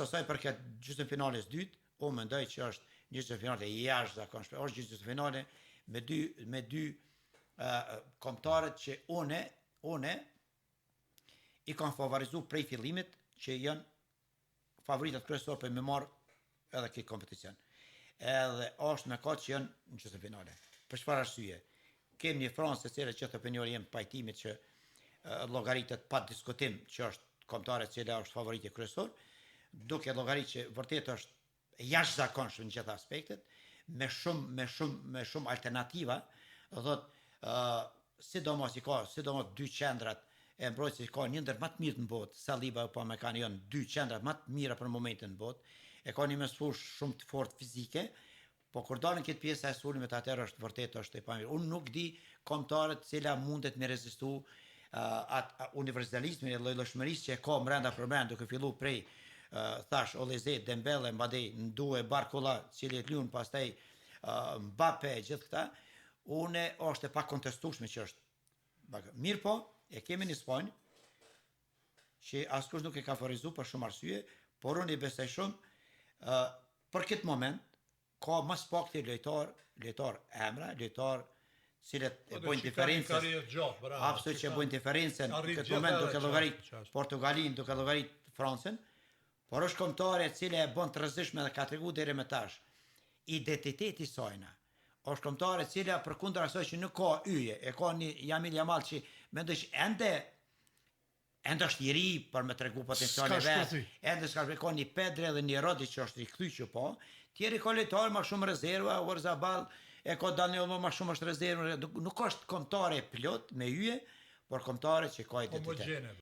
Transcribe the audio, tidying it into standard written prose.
Sa i përket gjysmëfinales dytë, unë mendoj që është një gjysmëfinale e jashtëzakonshme. Është gjysmëfinale me dy me dy uh, kombëtarët që une une i kam favorizu prej fillimit që janë favoritat kryesor për me marrë edhe këtë kompeticion. Edhe është me ka që janë në gjysmëfinale. Për çfarë arsye? Kemi një Francë e cila gjithë opinioni jem pajtimit që llogaritet pa diskutim që është kombëtare e cila është favorite kryesor, duke llogarit që vërtet është jashtëzakonshëm në gjithë aspektet, me shumë me shumë me shumë alternativa, do thotë ë uh, sidomos i ka, sidomos dy qendrat e mbrojtjes ka një ndër më të mirët në botë, Saliba e Upamecano janë dy qendrat më të mira për momentin në botë. E ka një mesfush shumë të fortë fizike, Po kur dalin këtë pjesa e sulmit atëherë është vërtet është e pamirë. Unë nuk di kombëtare të cila mundet me rezistu uh, atë universalizmin e llojllojshmërisë që e ka mbrenda për brenda duke fillu prej uh, thash Olise, Dembele, mbadej Doue, Barcola, cili e luan pastaj uh, Mbappe e gjithë këta, une është e pakontestueshme që është Mirë po, e kemi një Spanjë që askush nuk e ka favorizu për shumë arsye, por unë i besoj shumë uh, për këtë moment ka më së pakti lojtar, lojtar emra, lojtar cilët e Po, bojnë diferencën. Absolutisht që e bojnë diferencën në këtë moment duke llogarit Portugalin, duke llogarit Francën, por është kombëtare e cila e bën të rrezikshme dhe ka tregu deri më tash. Identiteti i sajna është kombëtare e cila përkundër asaj që nuk ka yje, e ka një Lamine Yamal që mendoj që ende ende është i ri për me tregu potencialin S'ka e vet. shpërthy. Ende s'ka shpërthy, ka një Pedri dhe një Rodri që është rikthyer që po. Tjeri ka lojtarë më shumë rezerva, Oyarzabal, e ka Dani Olmo më shumë është rezervë, nuk, nuk është kombëtare e plot me yje, por kombëtare që ka identitet. Homogene.